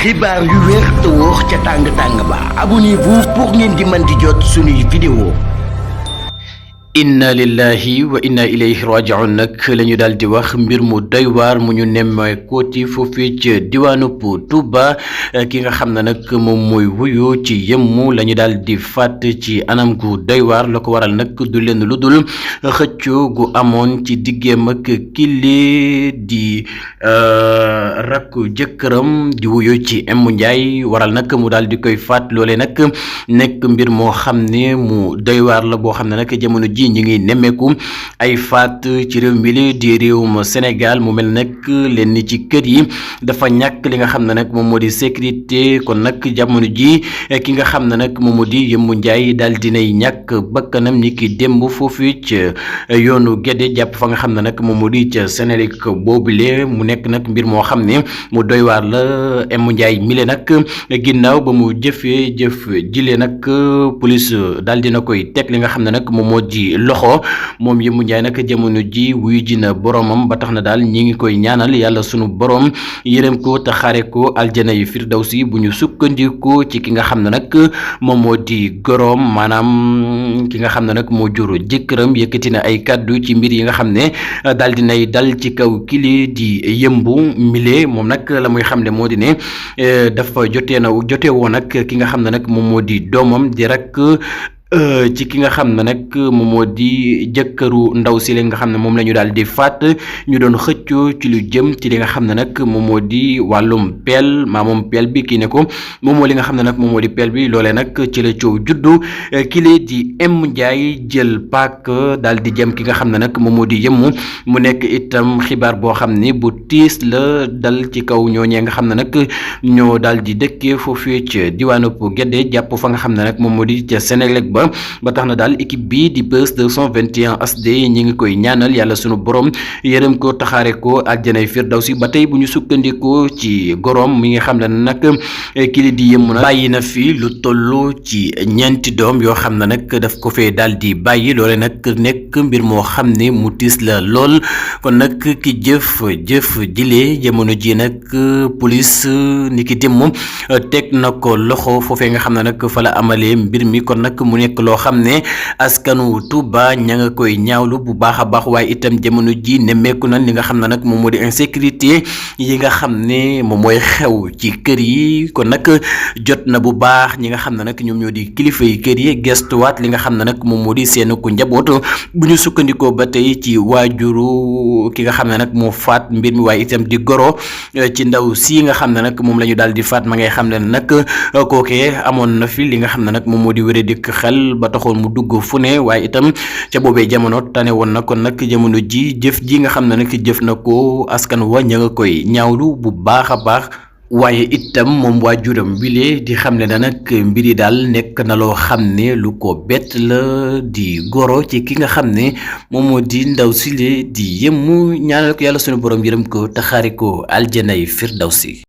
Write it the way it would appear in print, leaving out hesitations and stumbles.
xibaar yu wér te wóor ca tàng ba abonnez-vous pour ngeen di mën di jot suñuy vidéo. inna lillahi wa inna ilayhi raji'un nag la ñu daal di wax mbir mu doy waar mu ñu nemmeekooti foofii ci diwaanu Touba ki nga xam ne nag moom mooy wuyu ci yëmmu la ñu daal di fàtt ci anam gu doy waar la ko waral nag du leen lu dul xëccoo gu amoon ci diggeem ak kile di rakku jëkkëram di wuyu ci Emu Njaay waral nag mu daal di koy fàtt loole nag nekk mbir moo xam ne mu doy waar la boo xam ne nag jamono ji ñi ngi nemmeeku ay faat ci réew mi li di réewum Sénégal mu mel nag leen ni ci kër yi dafa ñàkk li nga xam ne nag moom moo di sécurité kon nag jamono ji ki nga xam ne nag moom moo di Emu Njaay daal dinay ñàkk bakkanam ni ki démb foofu ci yoonu Gédé jàpp fa nga xam ne nag moom moo di ca Sénélec boobule mu nekk nag mbir moo xam ne mu doy waar la. Emu Njaay mile nag ginnaaw ba mu jëfee jëf jile nag police daal dina koy teg li nga xam ne nag moom moo di loxo moom Emu Njaay nag jamono ji wuyu ji na boromam ba tax na daal ñi ngi koy ñaanal yàlla sunu borom yërëm ko te xaare ko aljana yu firdawsi bu ñu sukkandikoo ci ki nga xam ne nag moom moo di goroom maanaam ki nga xam ne nag moo jur jëkkëram yëkkati na ay kàddu ci mbir yi nga xam ne daal dinay dal ci kaw kili di yëmbu mile moom nag la muy xam ne moo di ne dafa jotee woon nag ki nga xam ne nag moom moo di doomam di rek ci ki nga xam ne nag moom moo di jëkkëru ndaw si li nga xam ne moom la ñu daal di faat ñu doon xëccoo ci lu jëm ci li nga xam ne nag moom moo di wàllum peel moom peel bi kii ne ko moom moo li nga xam ne nag moom moo di peel bi loolee nag ci la coow juddu kile di Emu Njaay jël paak daal di jëm ki nga xam ne nag moom moo di yëmmu mu nekk itam xibaar boo xam ne bu tiis la dal ci kaw ñooñee nga xam ne nag ñoo daal di dëkkee foofee ci diwaanu Gédé jàpp fa nga xam ne nag moom moo di ca Sénélec ba tax na daal équipe bii di Buzz 221 HD ñi ngi koy ñaanal yàlla sunu borom yërëm ko taxaare ko aljanay firdawsi ba tey bu ñu sukkandikoo ci gorom mi nga xam ne nag kili di Yëmmu na bàyyi na fi lu toll ci ñeenti doom yoo xam ne nag daf ko fee daal di bàyyi loole nag nekk mbir moo xam ne mu tiis la lool kon nag ki jëf jilee jamono ji nag police ni ki démb teg na ko loxo foofee nga xam ne nag fa la amalee mbir mi kon nag mu nekk loo xam ne askanu Touba ña nga koy ñaawlu bu baax a baax waaye itam jamono ji nemmeeku na li nga xam ne nag moom moo di insécurité yi nga xam ne moom mooy xew ci kër yi kon nag jot na bu baax ñi nga xam ne nag ñoom ñoo di kilifa yi kër yi gestuwaat li nga xam ne nag moom moo di seen ku njaboot bu ñu sukkandikoo ba tey ci waajuru ki nga xam ne nag moo faat mbir mi waaye itam di goro ci ndaw si nga xam ne nag moom la ñu daal di faat ma ngay xam ne nag kookee amoon na fi li nga xam ne nag moom moo di wéré dikk xel ba taxoon mu dugg fu ne waaye itam ca boobee jamono tane woon na kon nag jamono ji jëf ji nga xam ne nag jëf na ko askan wa ña nga koy ñaawlu bu baax a baax waaye itam moom waajuram bile di xam ne na nag mbir yi daal nekk na loo xam ne lu ko bett la di goro ci ki nga xam ne moom moo di ndaw sile di Yëmmu ñaanal ko yàlla sunu borom yërëm ko taxaari ko aljanay firdawsi